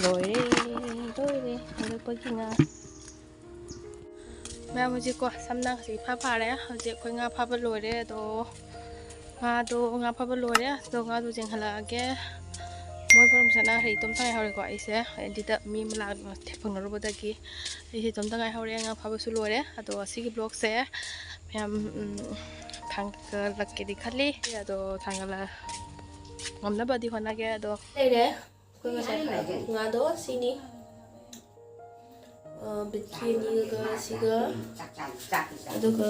ꯂꯣꯏꯔꯦ, ꯂꯣꯏꯔꯦ ꯍꯟꯗꯛꯄꯒꯤ ꯉꯥ꯫ ꯃꯌꯥꯝ, ꯍꯧꯖꯤꯛꯀꯣ ꯁꯝꯅꯥꯁꯤ ꯏꯐꯥ ꯐꯥꯔꯦ꯫ ꯍꯧꯖꯤꯛ ꯑꯩꯈꯣꯏ ꯉꯥ ꯐꯥꯕ ꯂꯣꯏꯔꯦ꯫ ꯑꯗꯣ ꯉꯥꯗꯣ, ꯉꯥ ꯐꯥꯕ ꯂꯣꯏꯔꯦ꯫ ꯑꯗꯣ ꯉꯥꯗꯣ ꯌꯦꯡꯍꯜꯂꯛꯑꯒꯦ꯫ ꯃꯣꯏ ꯕꯣꯔ ꯃꯁꯥꯅ ꯍꯩ ꯏꯇꯣꯝꯇ ꯉꯥꯏꯍꯧꯔꯦꯀꯣ꯫ ꯑꯩꯁꯦ ꯑꯗꯨꯗ ꯃꯤ ꯑꯃ ꯂꯥꯛ ꯊꯦꯡꯅꯔꯨꯕꯗꯒꯤ ꯑꯩꯁꯦ ꯏꯇꯣꯝꯇ ꯉꯥꯏꯍꯧꯔꯦ꯫ ꯉꯥ ꯐꯥꯕꯁꯨ ꯂꯣꯏꯔꯦ꯫ ꯑꯗꯣ ꯑꯁꯤꯒꯤ ꯕ꯭ꯂꯣꯛꯁꯦ ꯃꯌꯥꯝ, ꯎꯝ, ꯊꯥꯡꯒꯠꯂꯛꯀꯦꯗꯤ ꯈꯜꯂꯤ꯫ ꯑꯗꯣ ꯊꯥꯡꯒꯠꯂ-, ꯉꯝꯅꯕꯗꯤ ꯍꯣꯠꯅꯒꯦ꯫ ꯑꯗꯣ ꯂꯩꯔꯦ꯫ ꯑꯩꯈꯣꯏ ꯉꯁꯥꯏ ꯐꯥꯔꯛꯄ ꯉꯥꯗꯣ ꯁꯤꯅꯤ꯫ ꯑ, ꯕꯦꯠꯀꯤ ꯑꯅꯤꯒ ꯁꯤꯒ, ꯑꯗꯨꯒ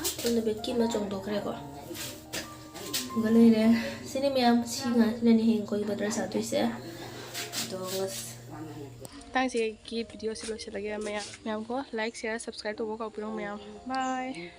ꯑꯩꯈꯣꯏꯅ ꯕꯦꯠꯀꯤ ꯑꯃ ꯆꯣꯡꯊꯣꯛꯈ꯭ꯔꯦꯀꯣ꯫ ꯂꯩꯔꯦ꯫ ꯁꯤꯅꯤ ꯃꯌꯥꯝ, ꯁꯤ ꯉꯥꯛꯇꯅꯅꯤ ꯍꯌꯦꯡ ꯑꯩꯈꯣꯏꯒꯤ butter ꯁꯥꯗꯣꯏꯁꯦ꯫ ꯑꯗꯣ ꯉꯁ-, ꯃꯇꯥꯡꯁꯤꯒꯤ video ꯁꯤ ꯂꯣꯏꯁꯤꯜꯂꯒꯦ꯫ ꯃꯌꯥꯝ, ꯃꯌꯥꯝ ꯀꯣ, like, share, subscribe ꯇꯧꯕ ꯀꯥꯎꯕꯤꯔꯣ ꯃꯌꯥꯝ꯫ Bye꯫